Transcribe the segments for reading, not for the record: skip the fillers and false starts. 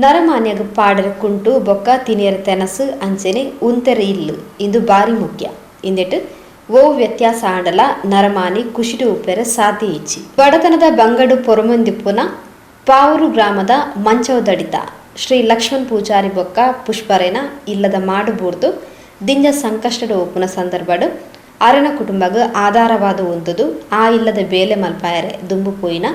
ನರಮಾನ್ಯಗ್ ಪಾಡರೆ ಕುಂಟು ಬೊಕ್ಕ ತಿನಿಯರ ತೆನಸು ಅಂಚೆನೆ ಉಂತೆರೆ ಇಲ್ಲ್ ಇಂದು ಬಾರಿ ಮುಖ್ಯ. ಇಂದೆಟ್ ಓ ವ್ಯತ್ಯಾಸ ಆಂಡಲ ನರಮಾನಿ ಖುಷಿಡ್ ಉಪ್ಪೆರೆ ಸಾಧ್ಯ ಇಜ್ಜಿ. ಬಡತನದ ಬಂಗಡು ಪೊರಮೊಂದಿಪ್ಪುನ ಪಾವೂರು ಗ್ರಾಮದ ಮಂಚವುದಡಿತ ಶ್ರೀ ಲಕ್ಷ್ಮಣ್ ಪೂಜಾರಿ ಬೊಕ್ಕ ಪುಷ್ಪರೇನ ಇಲ್ಲದ ಮಾಡು ಬೂರ್ದು ದಿಂಜ ಸಂಕಷ್ಟಡ್ ಉಪ್ಪುನ ಸಂದರ್ಭಡ್ ಅರೆನ ಕುಟುಂಬಗ್ ಆಧಾರವಾದ್ ಉಂತುದು ಆ ಇಲ್ಲದ ಬೇಲೆ ಮಲ್ಪಾಯೆರೆ ದುಂಬು ಪೋಯಿನ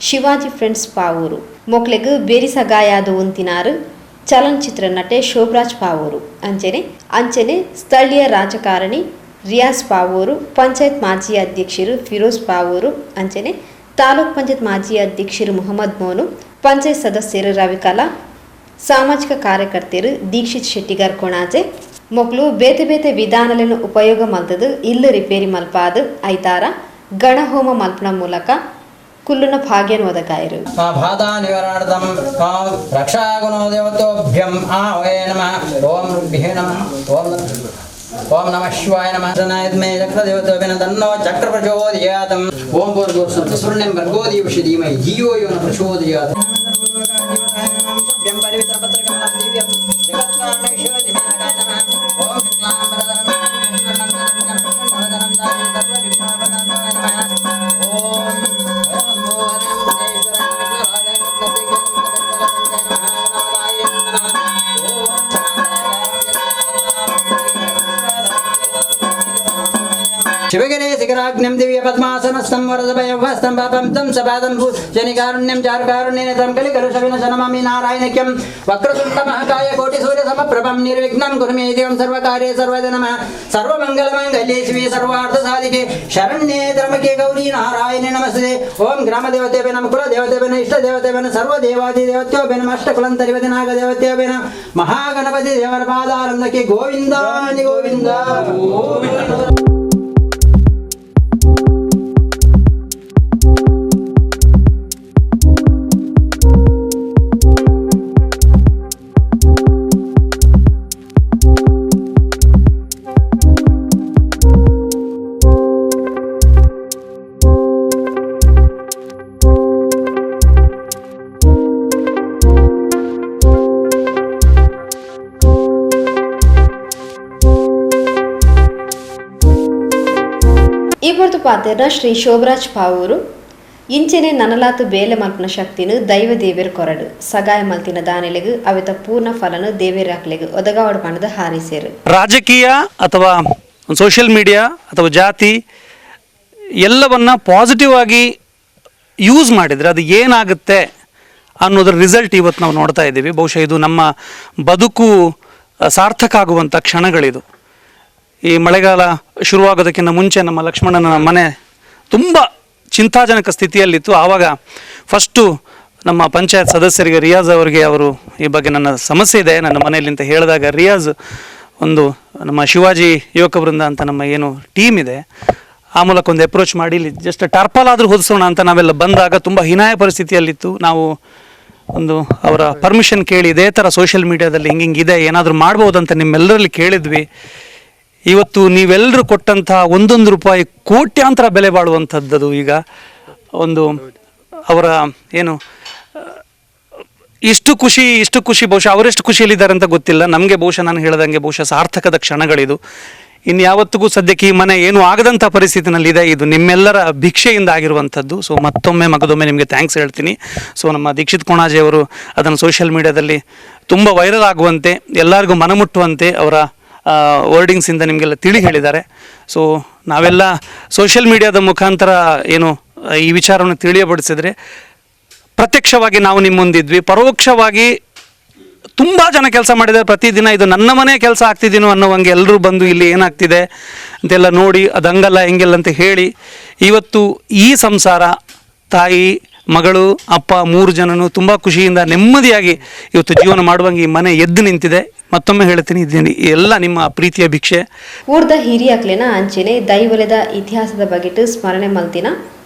ಶಿವಾಜಿ ಫ್ರೆಂಡ್ಸ್ ಪಾವೂರು ಮೊಕ್ಲೆಗ್ ಬೆರಿ ಸಗಾಯಾದ್ ಉಂತಿನಾರ್ ಚಲನಚಿತ್ರ ನಟೆ ಶೋಭರಾಜ್ ಪಾವೂರು ಅಂಚೆನೆ ಅಂಚೆನೆ ಸ್ಥಳೀಯ ರಾಜಕಾರಣಿ ರಿಯಾಜ್ ಪಾವೂರು, ಪಂಚಾಯತ್ ಮಾಜಿ ಅಧ್ಯಕ್ಷೆರ್ ಫಿರೋಜ್ ಪಾವೂರು ಅಂಚೆನೆ ತಾಲೂಕ್ ಪಂಚಾಯತ್ ಮಾಜಿ ಅಧ್ಯಕ್ಷೆರ್ ಮುಹಮ್ಮದ್ ಮೋನು, ಪಂಚಾಯತ್ ಸದಸ್ಯೆರ್ ರವಿಕಲಾ, ಸಾಮಾಜಿಕ ಕಾರ್ಯಕರ್ತೆರ್ ದೀಕ್ಷಿತ್ ಶೆಟ್ಟಿಗಾರ್ ಕೊಣಾಜೆ ಮೊಕ್ಲು ಬೇತೆ ಬೇತೆ ವಿಧಾನಲೆನ್ ಉಪಯೋಗ ಮಲ್ತ್ದ್ ಇಲ್ಲ್ ರಿಪೇರಿ ಮಲ್ಪಾದ್ ಐತಾರ ಗಣಹೋಮ ಮಲ್ಪುನ ಮೂಲಕ ಕುಲ್ಲುನ ಭಾಗ್ಯನ್ ಒದಗಾಯೆರ್. ಬಾಧಾ ನಿವಾರಣಾರ್ಥಂ ರಕ್ಷಾಗುಣೋ ದೇವತೋಭ್ಯಂ ಆಹ್ವೇ ನಮಃ. ಓಂ ಋಗ್ಭ್ಯೇ ನಮಃ. ಓಂ ಓಂ ನಮಃ ಶಿವಾಯ ನಮಃ. ಮೇ ಚಕ್ರದೇವತೋಭ್ಯ ತನ್ನೋ ಚಕ್ರ ಪ್ರಚೋದಯಾತಂ. ಓಂ ಭೂರ್ಭುವಸ್ಸು ಸುರ್ಣಂ ಭರ್ಗೋ ದೇವಸ್ಯ ಧೀಮಹಿ ಧಿಯೋ ಯೋ ನ ಪ್ರಚೋದಯಾತ್. ಶಿವಗಿರಿ ಶಿಖರಾಗ್ನ್ಯಂ ದಿವ್ಯ ಪದ್ಮಾಸನಸ್ಥಂ ವರದಭಯವಸ್తం ಪಾಪಂ తం ಸಪಾದಂ ಶನಿಕಾರುಣ್ಯಂ ಚಾರುಕಾರುಣ್ಯೇನ తం ಕಲಿಕಲುಷವಿನಶನಮಾಮಿ ನಾರಾಯಣಕ್ಯಂ ವಕ್ರತುಂಡ ಮಹಾಕಾಯ ಕೋಟಿ ಸೂರ್ಯ ಸಮಪ್ರಭಂ ನಿರ್ವಿಘ್ನಂ ಕುರು ಮೇ ದೇವಂ ಸರ್ವಕಾರ್ಯೇ ಸರ್ವದ ನಮಃ. ಸರ್ವಮಂಗಲಮಂಗಲ್ಯೇ ಶಿವೆ ಸರ್ವಾರ್ಥ ಸಾಧಿಕೆ ಶರಣ್ಯೇ ತ್ರ್ಯಂಬಕೆ ಗೌರಿ ನಾರಾಯಣಿ ನಮಸ್ತೆ. ಓಂ ಗ್ರಾಮ ದೇವತೆಭ್ಯ ನಮಃ, ಕುಲ ದೇವತೆಭ್ಯ ನಮಃ, ಇಷ್ಟ ದೇವತೆಭ್ಯ ನಮಃ, ಸರ್ವ ದೇವಾದಿ ದೇವತ್ಯೋಭ್ಯ ನಮಃ, ಅಷ್ಟಕುಲಂತರಿಪತಿ ನಾಗ ದೇವತ್ಯೋಭ್ಯ ನಮಃ, ಮಹಾಗಣಪತಿ ದೇವರ ಪಾದಾರಂದಕ್ಕೆ ಗೋವಿಂದ ಗೋವಿಂದ ಗೋವಿಂದ. ಈ ಪೊರ್ತು ಪಾತೆರ್ನ ಶ್ರೀ ಶೋಭರಾಜ್ ಪಾವೂರು ಇಂಚೆನೆ ನನಲಾತು ಬೇಲೆ ಮಲ್ಪುನ ಶಕ್ತಿನ ದೈವ ದೇವೆರ್ ಕೊರಡು ಸಗಾಯ ಮಲ್ತಿನ ದಾನೆಲೆಗ್ ಅವೆತ ಪೂರ್ಣ ಫಲನು ದೇವೆರಾಕ್ಲೆಗ್ ಒದಗಾವಡ್ ಪಂಡ್ದ್ ಹಾರೈಸೆರ್. ರಾಜಕೀಯ ಅಥವಾ ಸೋಷಿಯಲ್ ಮೀಡಿಯಾ ಅಥವಾ ಜಾತಿ ಎಲ್ಲವನ್ನ ಪಾಸಿಟಿವ್ ಆಗಿ ಯೂಸ್ ಮಾಡಿದರೆ ಅದು ಏನಾಗುತ್ತೆ ಅನ್ನೋದ್ರ ರಿಸಲ್ಟ್ ಇವತ್ತು ನಾವು ನೋಡ್ತಾ ಇದ್ದೀವಿ. ಬಹುಶಃ ಇದು ನಮ್ಮ ಬದುಕು ಸಾರ್ಥಕ ಆಗುವಂಥ ಕ್ಷಣಗಳಿದು. ಈ ಮಳೆಗಾಲ ಶುರುವಾಗೋದಕ್ಕಿಂತ ಮುಂಚೆ ನಮ್ಮ ಲಕ್ಷ್ಮಣನ ಮನೆ ತುಂಬ ಚಿಂತಾಜನಕ ಸ್ಥಿತಿಯಲ್ಲಿತ್ತು. ಆವಾಗ ಫಸ್ಟು ನಮ್ಮ ಪಂಚಾಯತ್ ಸದಸ್ಯರಿಗೆ ರಿಯಾಜ್ ಅವರಿಗೆ, ಅವರು ಈ ಬಗ್ಗೆ ನನ್ನ ಸಮಸ್ಯೆ ಇದೆ ನನ್ನ ಮನೆಯಲ್ಲಿ ಅಂತ ಹೇಳಿದಾಗ ರಿಯಾಜ್ ಒಂದು ನಮ್ಮ ಶಿವಾಜಿ ಯುವಕ ವೃಂದ ಅಂತ ನಮ್ಮ ಏನು ಟೀಮ್ ಇದೆ ಆ ಮೂಲಕ ಒಂದು ಅಪ್ರೋಚ್ ಮಾಡಿ ಇಲ್ಲಿ ಜಸ್ಟ್ ಟಾರ್ಪಾಲ್ ಆದರೂ ಹೊದಿಸೋಣ ಅಂತ ನಾವೆಲ್ಲ ಬಂದಾಗ ತುಂಬ ಹೀನಾಯ ಪರಿಸ್ಥಿತಿಯಲ್ಲಿತ್ತು. ನಾವು ಒಂದು ಅವರ ಪರ್ಮಿಷನ್ ಕೇಳಿ ಇದೇ ಥರ ಸೋಷಿಯಲ್ ಮೀಡಿಯಾದಲ್ಲಿ ಹಿಂಗೆ ಹಿಂಗಿದೆ ಏನಾದರೂ ಮಾಡ್ಬೋದಂತ ನಿಮ್ಮೆಲ್ಲರಲ್ಲಿ ಕೇಳಿದ್ವಿ. ಇವತ್ತು ನೀವೆಲ್ಲರೂ ಕೊಟ್ಟಂಥ ಒಂದೊಂದು ರೂಪಾಯಿ ಕೋಟ್ಯಾಂತರ ಬೆಲೆ ಬಾಳುವಂಥದ್ದು. ಈಗ ಒಂದು ಅವರ ಏನು ಇಷ್ಟು ಖುಷಿ, ಇಷ್ಟು ಖುಷಿ, ಬಹುಶಃ ಅವರೆಷ್ಟು ಖುಷಿಯಲ್ಲಿದ್ದಾರೆ ಅಂತ ಗೊತ್ತಿಲ್ಲ ನಮಗೆ. ಬಹುಶಃ ನಾನು ಹೇಳ್ದಂಗೆ ಬಹುಶಃ ಸಾರ್ಥಕದ ಕ್ಷಣಗಳಿದು. ಇನ್ನು ಯಾವತ್ತಿಗೂ ಸದ್ಯಕ್ಕೆ ಈ ಮನೆ ಏನೂ ಆಗದಂಥ ಪರಿಸ್ಥಿತಿನಲ್ಲಿದೆ. ಇದು ನಿಮ್ಮೆಲ್ಲರ ಭಿಕ್ಷೆಯಿಂದ ಆಗಿರುವಂಥದ್ದು. ಮತ್ತೊಮ್ಮೆ ಮಗದೊಮ್ಮೆ ನಿಮಗೆ thanks ಹೇಳ್ತೀನಿ. ನಮ್ಮ ದೀಕ್ಷಿತ್ ಕೊಣಾಜೆಯವರು ಅದನ್ನು ಸೋಷಿಯಲ್ ಮೀಡಿಯಾದಲ್ಲಿ ತುಂಬ ವೈರಲ್ ಆಗುವಂತೆ, ಎಲ್ಲರಿಗೂ ಮನಮುಟ್ಟುವಂತೆ ಅವರ ವರ್ಡಿಂಗ್ಸಿಂದ ನಿಮಗೆಲ್ಲ ತಿಳಿ ಹೇಳಿದ್ದಾರೆ. ನಾವೆಲ್ಲ ಸೋಷಿಯಲ್ ಮೀಡಿಯಾದ ಮುಖಾಂತರ ಏನು ಈ ವಿಚಾರವನ್ನು ತಿಳಿಯಪಡಿಸಿದ್ರೆ ಪ್ರತ್ಯಕ್ಷವಾಗಿ ನಾವು ನಿಮ್ಮ ಮುಂದಿದ್ವಿ, ಪರೋಕ್ಷವಾಗಿ ತುಂಬ ಜನ ಕೆಲಸ ಮಾಡಿದ್ದಾರೆ. ಪ್ರತಿದಿನ ಇದು ನನ್ನ ಮನೆ ಕೆಲಸ ಆಗ್ತಿದ್ದೀನೋ ಅನ್ನೋವಂಗೆ ಎಲ್ಲರೂ ಬಂದು ಇಲ್ಲಿ ಏನಾಗ್ತಿದೆ ಅಂತೆಲ್ಲ ನೋಡಿ ಅದು ಹಂಗಲ್ಲ ಹಿಂಗೆಲ್ಲ ಅಂತ ಹೇಳಿ ಇವತ್ತು ಈ ಸಂಸಾರ ತಾಯಿ ಮಗಳು ಅಪ್ಪ ಮೂರು ಜನನು ತುಂಬ ಖುಷಿಯಿಂದ ನೆಮ್ಮದಿಯಾಗಿ ಇವತ್ತು ಜೀವನ ಮಾಡುವಂಗೆ ಈ ಮನೆ ಎದ್ದು ನಿಂತಿದೆ. ಮತ್ತೊಮ್ಮೆ ಹೇಳ್ತೀನಿ, ಇದ್ದೀನಿ ಎಲ್ಲ ನಿಮ್ಮ ಪ್ರೀತಿಯ ಭಿಕ್ಷೆ. ಊರ್ದ ಹಿರಿಯಕ್ಲೆನ ಅಂಚೆನೆ ದೈವಲೆದ ಇತಿಹಾಸದ ಬಗೆಟ್ ಸ್ಮರಣೆ ಮಲ್ತಿನ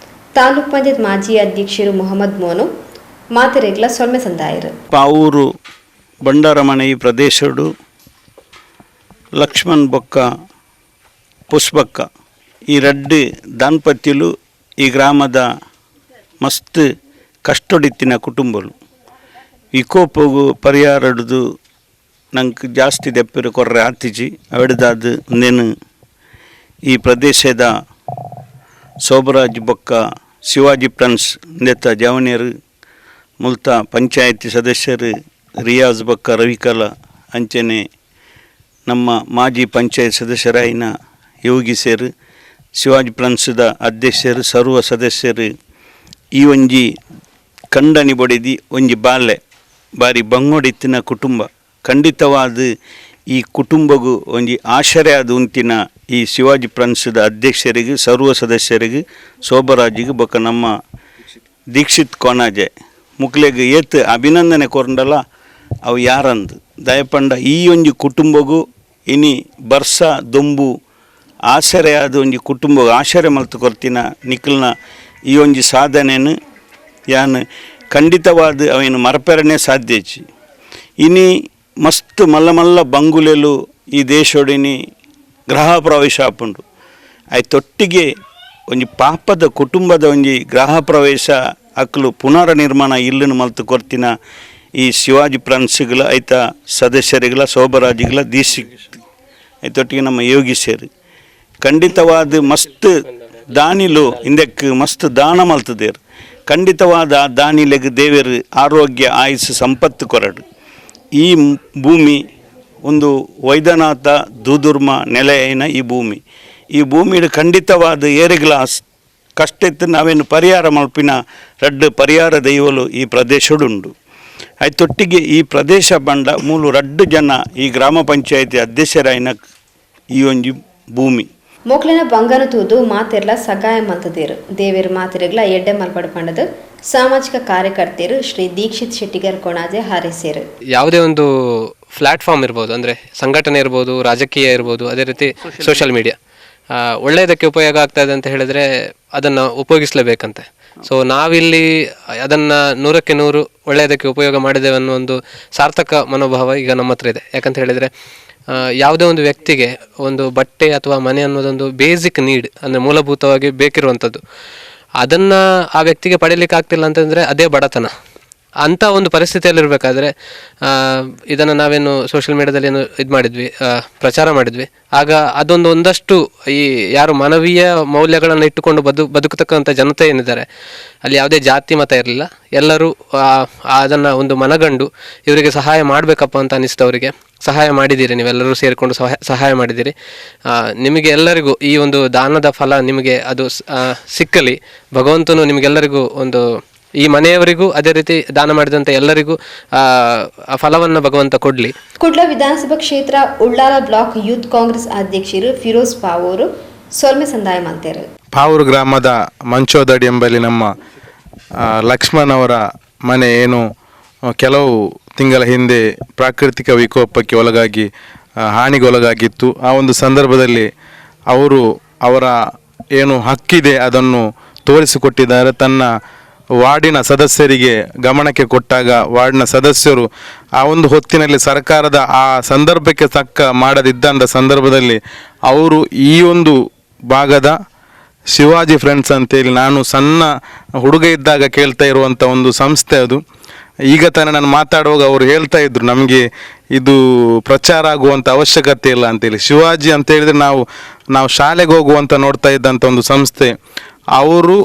ತಾಲೂಕ್ ಪಂಚಾಯತ್ ಮಾಜಿ ಅಧ್ಯಕ್ಷರು ಮೊಹಮ್ಮದ್ ಮೋನು ಮಾತೆರೆಗ್ಲ ಸೊಲ್ಮೆ ಸಂದಾಯರು. ಪಾವೂರು ಬಂಡಾರಮನೆ ಈ ಪ್ರದೇಶಡು ಲಕ್ಷ್ಮಣ್ ಬೊಕ್ಕ ಪುಷ್ಪಕ್ಕ ಈ ರಡ್ಡು ದಂಪತಿಲು ಈ ಗ್ರಾಮದ ಮಸ್ತ್ ಕಷ್ಟೊಡಿತ್ತಿನ ಕುಟುಂಬಲು. ವಿಕೋಪಗು ಪರಿಹಾರ ಹಿಡ್ದು ನಂಗೆ ಜಾಸ್ತಿ ದೆಪ್ಪಿರು ಕೊರ್ರೆ ಆತಿಜಿ. ಅವೆಡ್ದಾದ ಒಂದೇನು ಈ ಪ್ರದೇಶದ ಸೋಬರಾಜ್ ಬೊಕ್ಕ ಶಿವಾಜಿ ಫ್ರೆಂಡ್ಸ್ ಇಂದೆತ್ತ ಜವನಿಯರು, ಮುಲ್ತ ಪಂಚಾಯತಿ ಸದಸ್ಯರು ರಿಯಾಜ್ ಬೊಕ್ಕ ರವಿಕಲ, ಅಂಚನೆ ನಮ್ಮ ಮಾಜಿ ಪಂಚಾಯತ್ ಸದಸ್ಯರಾಯಿನ ಯೋಗಿ ಸೇರು, ಶಿವಾಜಿ ಫ್ರೆಂಡ್ಸ್ದ ಅಧ್ಯಕ್ಷರು, ಸರ್ವ ಸದಸ್ಯರು, ಈ ಒಂಜಿ ಕಂಡನಿ ಬೊಡೆದಿ, ಒಂಜಿ ಬಾಲೆ, ಬಾರಿ ಬಂಗೋಡಿತ್ತಿನ ಕುಟುಂಬ. ಖಂಡಿತವಾದ ಈ ಕುಟುಂಬಗೂ ಒಂಜಿ ಆಶ್ರಯ ಆದ್ ಉಂತಿನ ಈ ಶಿವಾಜಿ ಫ್ರೆಂಡ್ಸ್ದ ಅಧ್ಯಕ್ಷರಿಗೆ, ಸರ್ವ ಸದಸ್ಯರಿಗೆ, ಶೋಭರಾಜಿಗೆ ಬೊಕ್ಕ ನಮ್ಮ ದೀಕ್ಷಿತ್ ಕೊಣಾಜೆ ಮುಕ್ಲೆಗ್ ಏತ್ ಅಭಿನಂದನೆ ಕೊರಂಡಲ ಅವು ಯಾರಂದು. ದಯಪಂಡ ಈ ಒಂಜಿ ಕುಟುಂಬಗೂ ಇನಿ ಬರ್ಸ ದೊಂಬು ಆಸರೆ ಆದ ಒಂಜಿ ಕುಟುಂಬ ಆಶ್ರಯ ಮಲ್ತು ಕೊರ್ತಿನ ನಿಖಲ್ನ ಈ ಒಂಜಿ ಸಾಧನೆನು ಯಾನ್ ಖಂಡಿತವಾದ ಅವೇನು ಮರಪೆರನೆ ಸಾಧ್ಯ ಇಜ್ಜಿ. ಇನಿ ಮಸ್ತ್ ಮಲ್ಲ ಮಲ್ಲ ಬಂಗುಲೆಲು ಈ ದೇಶೊಡಿನಿ ಗೃಹ ಪ್ರವೇಶ ಆಪುಂಡು. ತೊಟ್ಟಿಗೆ ಒಂಜಿ ಪಾಪದ ಕುಟುಂಬದ ಒಂಜಿ ಗೃಹ ಪ್ರವೇಶ, ಅಕ್ಲು ಪುನರ್ ನಿರ್ಮಾಣ ಇಲ್ಲನ್ನು ಮಲ್ತು ಕೊರ್ತಿನ ಈ ಶಿವಾಜಿ ಫ್ರೆಂಡ್ಸ್ಗಳ ಐತ ಸದಸ್ಯರಿಗಳ, ಶೋಭರಾಜಿಗಳ, ದೀಸಿ ಐತೊಟ್ಟಿಗೆ ನಮ್ಮ ಯೋಗಿ ಸೇರಿ ಖಂಡಿತವಾದ ಮಸ್ತ್ ದಾನಿಲು ಇಂದಕ್ಕೆ ಮಸ್ತ್ ದಾನ ಮಲ್ತದೇರು. ಖಂಡಿತವಾದ ಆ ದಾನಿಲೆಗ್ ದೇವೆರು ಆರೋಗ್ಯ, ಆಯುಸ್, ಸಂಪತ್ತು ಕೊರಡು. ಈ ಭೂಮಿ ಒಂದು ವೈದ್ಯನಾಥ ದೂದುರ್ಮ ನೆಲೆಯಿನ ಈ ಭೂಮಿ. ಈ ಭೂಮಿಡು ಖಂಡಿತವಾದ ಏರಿಗ್ಲ ಕಷ್ಟ ಇತ್ತು ನಾವೇನು ಪರಿಹಾರ ಮಲ್ಪಿನ ರಡ್ಡು ಪರಿಹಾರ ದೈವಲು ಈ ಪ್ರದೇಶಡುಂಡು. ಐತೊಟ್ಟಿಗೆ ಈ ಪ್ರದೇಶ ಬಂಡ ಮೂಲು ರಡ್ಡು ಜನ ಈ ಗ್ರಾಮ ಪಂಚಾಯತಿ ಅಧ್ಯಕ್ಷರಾಯಿನ ಈ ಒಂಜಿ ಭೂಮಿ. ಮೋಕ್ಲೆನ ಬಂಗನ ತೂದು ಮಾತೆರ್ಲ ಸಗಾಯ ಮಲ್ತದೇರು. ದೇವೇರು ಮಾತೆರೆಗ್ಲ ಎಡ್ಡೆ ಮಲ್ಪಡು ಪಂಡದು ಸಾಮಾಜಿಕ ಕಾರ್ಯಕರ್ತೆರು ಶ್ರೀ ದೀಕ್ಷಿತ್ ಶೆಟ್ಟಿಗರ್ ಕೊಣಾಜೆ ಹಾರೈಸೇರು. ಯಾವುದೇ ಒಂದು ಪ್ಲಾಟ್ಫಾರ್ಮ್ ಇರ್ಬೋದು, ಅಂದರೆ ಸಂಘಟನೆ ಇರ್ಬೋದು, ರಾಜಕೀಯ ಇರ್ಬೋದು, ಅದೇ ರೀತಿ ಸೋಷಿಯಲ್ ಮೀಡಿಯಾ ಒಳ್ಳೆಯದಕ್ಕೆ ಉಪಯೋಗ ಆಗ್ತಾ ಇದೆ ಅಂತ ಹೇಳಿದ್ರೆ ಅದನ್ನು ಉಪಯೋಗಿಸಲೇಬೇಕಂತೆ. ಸೊ ನಾವಿಲ್ಲಿ ಅದನ್ನು 100ಕ್ಕೆ 100 ಒಳ್ಳೆಯದಕ್ಕೆ ಉಪಯೋಗ ಮಾಡಿದ್ದೇವೆ ಅನ್ನೋ ಒಂದು ಸಾರ್ಥಕ ಮನೋಭಾವ ಈಗ ನಮ್ಮ ಹತ್ರ ಇದೆ. ಯಾಕಂತ ಹೇಳಿದರೆ, ಯಾವುದೇ ಒಂದು ವ್ಯಕ್ತಿಗೆ ಒಂದು ಬಟ್ಟೆ ಅಥವಾ ಮನೆ ಅನ್ನೋದೊಂದು ಬೇಸಿಕ್ ನೀಡ್, ಅಂದರೆ ಮೂಲಭೂತವಾಗಿ ಬೇಕಿರುವಂಥದ್ದು. ಅದನ್ನು ಆ ವ್ಯಕ್ತಿಗೆ ಪಡೀಲಿಕ್ಕೆ ಆಗ್ತಿಲ್ಲ ಅಂತಂದರೆ ಅದೇ ಬಡತನ. ಅಂಥ ಒಂದು ಪರಿಸ್ಥಿತಿಯಲ್ಲಿರಬೇಕಾದ್ರೆ ಇದನ್ನು ನಾವೇನು ಸೋಷಿಯಲ್ ಮೀಡಿಯಾದಲ್ಲಿ ಏನು ಇದು ಮಾಡಿದ್ವಿ, ಪ್ರಚಾರ ಮಾಡಿದ್ವಿ. ಆಗ ಅದೊಂದು ಒಂದಷ್ಟು ಈ ಯಾರು ಮಾನವೀಯ ಮೌಲ್ಯಗಳನ್ನು ಇಟ್ಟುಕೊಂಡು ಬದುಕತಕ್ಕಂಥ ಜನತೆ ಏನಿದ್ದಾರೆ, ಅಲ್ಲಿ ಯಾವುದೇ ಜಾತಿ ಮತ ಇರಲಿಲ್ಲ. ಎಲ್ಲರೂ ಅದನ್ನು ಒಂದು ಮನಗಂಡು ಇವರಿಗೆ ಸಹಾಯ ಮಾಡಬೇಕಪ್ಪ ಅಂತ ಅನ್ನಿಸ್ತವರಿಗೆ ಸಹಾಯ ಮಾಡಿದ್ದೀರಿ. ನೀವೆಲ್ಲರೂ ಸೇರಿಕೊಂಡು ಸಹಾಯ ಮಾಡಿದ್ದೀರಿ. ನಿಮಗೆ ಎಲ್ಲರಿಗೂ ಈ ಒಂದು ದಾನದ ಫಲ ನಿಮಗೆ ಅದು ಸಿಕ್ಕಲಿ. ಭಗವಂತನು ನಿಮಗೆಲ್ಲರಿಗೂ ಒಂದು ಈ ಮನೆಯವರಿಗೂ ಅದೇ ರೀತಿ ದಾನ ಮಾಡಿದಂಥ ಎಲ್ಲರಿಗೂ ಆ ಫಲವನ್ನು ಭಗವಂತ ಕೊಡಲಿ. ಕುಡ್ಲ ವಿಧಾನಸಭಾ ಕ್ಷೇತ್ರ ಉಳ್ಳಾಲ ಬ್ಲಾಕ್ ಯೂತ್ ಕಾಂಗ್ರೆಸ್ ಅಧ್ಯಕ್ಷರು ಫಿರೋಜ್ ಪಾವೂರು ಸೊಲ್ಮೆ ಸಂದಾಯ ಮಲ್ತೇರು. ಪಾವೂರು ಗ್ರಾಮದ ಮಂಚೋದಡಿ ಎಂಬಲ್ಲಿ ನಮ್ಮ ಲಕ್ಷ್ಮಣ್ ಅವರ ಮನೆ ಏನು ಕೆಲವು ತಿಂಗಳ ಹಿಂದೆ ಪ್ರಾಕೃತಿಕ ವಿಕೋಪಕ್ಕೆ ಒಳಗಾಗಿ ಹಾನಿಗೊಳಗಾಗಿತ್ತು. ಆ ಒಂದು ಸಂದರ್ಭದಲ್ಲಿ ಅವರು ಅವರ ಏನು ಹಕ್ಕಿದೆ ಅದನ್ನು ತೋರಿಸಿಕೊಟ್ಟಿದ್ದಾರೆ. ತನ್ನ ವಾರ್ಡಿನ ಸದಸ್ಯರಿಗೆ ಗಮನಕ್ಕೆ ಕೊಟ್ಟಾಗ ವಾರ್ಡಿನ ಸದಸ್ಯರು ಆ ಒಂದು ಹೊತ್ತಿನಲ್ಲಿ ಸರ್ಕಾರದ ಆ ಸಂದರ್ಭಕ್ಕೆ ತಕ್ಕ ಮಾಡದಿದ್ದಂಥ ಸಂದರ್ಭದಲ್ಲಿ ಅವರು ಈ ಒಂದು ಭಾಗದ ಶಿವಾಜಿ ಫ್ರೆಂಡ್ಸ್ ಅಂತೇಳಿ ನಾನು ಸಣ್ಣ ಹುಡುಗ ಇದ್ದಾಗ ಕೇಳ್ತಾ ಇರುವಂಥ ಒಂದು ಸಂಸ್ಥೆ ಅದು. ಈಗ ತಾನೇ ನಾನು ಮಾತಾಡುವಾಗ ಅವರು ಹೇಳ್ತಾ ಇದ್ರು, ನಮಗೆ ಇದು ಪ್ರಚಾರ ಆಗುವಂಥ ಅವಶ್ಯಕತೆ ಇಲ್ಲ ಅಂತೇಳಿ. ಶಿವಾಜಿ ಅಂತ ಹೇಳಿದರೆ ನಾವು ನಾವು ಶಾಲೆಗೆ ಹೋಗುವಂಥ ನೋಡ್ತಾ ಇದ್ದಂಥ ಒಂದು ಸಂಸ್ಥೆ. ಅವರು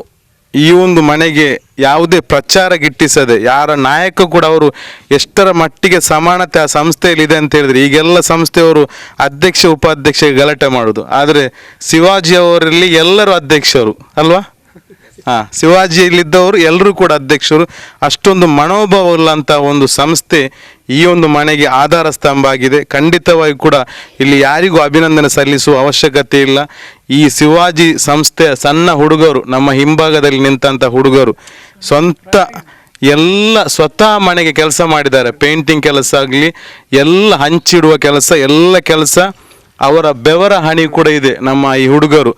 ಈ ಒಂದು ಮನೆಗೆ ಯಾವುದೇ ಪ್ರಚಾರ ಗಿಟ್ಟಿಸದೆ, ಯಾರ ನಾಯಕ ಕೂಡ ಅವರು ಎಷ್ಟರ ಮಟ್ಟಿಗೆ ಸಮಾನತೆ ಆ ಸಂಸ್ಥೆಯಲ್ಲಿ ಇದೆ ಅಂತ ಹೇಳಿದ್ರೆ, ಈಗೆಲ್ಲ ಸಂಸ್ಥೆಯವರು ಅಧ್ಯಕ್ಷ ಉಪಾಧ್ಯಕ್ಷ ಗಲಾಟೆ ಮಾಡೋದು, ಆದರೆ ಶಿವಾಜಿ ಅವರಲ್ಲಿ ಎಲ್ಲರೂ ಅಧ್ಯಕ್ಷರು ಅಲ್ವಾ? ಹಾಂ, ಶಿವಾಜಿಯಲ್ಲಿದ್ದವರು ಎಲ್ಲರೂ ಕೂಡ ಅಧ್ಯಕ್ಷರು. ಅಷ್ಟೊಂದು ಮನೋಭಾವ ಉಳ್ಳಂಥ ಒಂದು ಸಂಸ್ಥೆ ಈ ಒಂದು ಮನೆಗೆ ಆಧಾರ ಸ್ತಂಭ ಆಗಿದೆ. ಖಂಡಿತವಾಗಿ ಕೂಡ ಇಲ್ಲಿ ಯಾರಿಗೂ ಅಭಿನಂದನೆ ಸಲ್ಲಿಸುವ ಅವಶ್ಯಕತೆ ಇಲ್ಲ. ಈ ಶಿವಾಜಿ ಸಂಸ್ಥೆಯ ಸಣ್ಣ ಹುಡುಗರು, ನಮ್ಮ ಹಿಂಭಾಗದಲ್ಲಿ ನಿಂತಹ ಹುಡುಗರು ಸ್ವಂತ ಎಲ್ಲ ಸ್ವತಃ ಮನೆಗೆ ಕೆಲಸ ಮಾಡಿದ್ದಾರೆ. ಪೇಂಟಿಂಗ್ ಕೆಲಸ ಆಗಲಿ, ಎಲ್ಲ ಹಂಚಿಡುವ ಕೆಲಸ, ಎಲ್ಲ ಕೆಲಸ ಅವರ ಬೆವರ ಹಣಿ ಕೂಡ ಇದೆ. ನಮ್ಮ ಈ ಹುಡುಗರು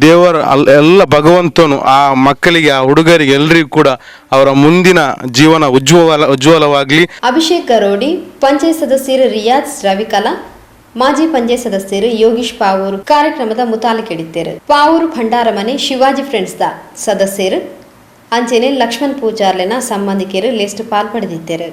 ದೇವರ ಎಲ್ಲ ಭಗವಂತನು ಆ ಮಕ್ಕಳಿಗೆ, ಆ ಹುಡುಗರಿಗೆ ಎಲ್ಲರಿಗೂ ಕೂಡ ಅವರ ಮುಂದಿನ ಜೀವನ ಉಜ್ವಲವಾಗಲಿ. ಅಭಿಷೇಕ್ ಗರೋಡಿ, ಪಂಚಾಯತ್ ಸದಸ್ಯರು ರಿಯಾಜ್ ರವಿಕಲಾ, ಮಾಜಿ ಪಂಚಾಯತ್ ಸದಸ್ಯರು ಯೋಗೀಶ್ ಪಾವೂರು ಕಾರ್ಯಕ್ರಮದ ಮುತಾಲಿಕೆಡಿತ್ತೇರು. ಪಾವೂರು ಭಂಡಾರಮನೆ ಶಿವಾಜಿ ಫ್ರೆಂಡ್ಸ್ the ಸದಸ್ಯರು ಅಂಚೆನೆ ಲಕ್ಷ್ಮಣ್ ಪೂಜಾರ್ಲೆನ ಸಂಬಂಧಿಕರು ಲಿಸ್ಟ್ ಪಾಲ್ಪಡೆದಿತ್ತೇರು.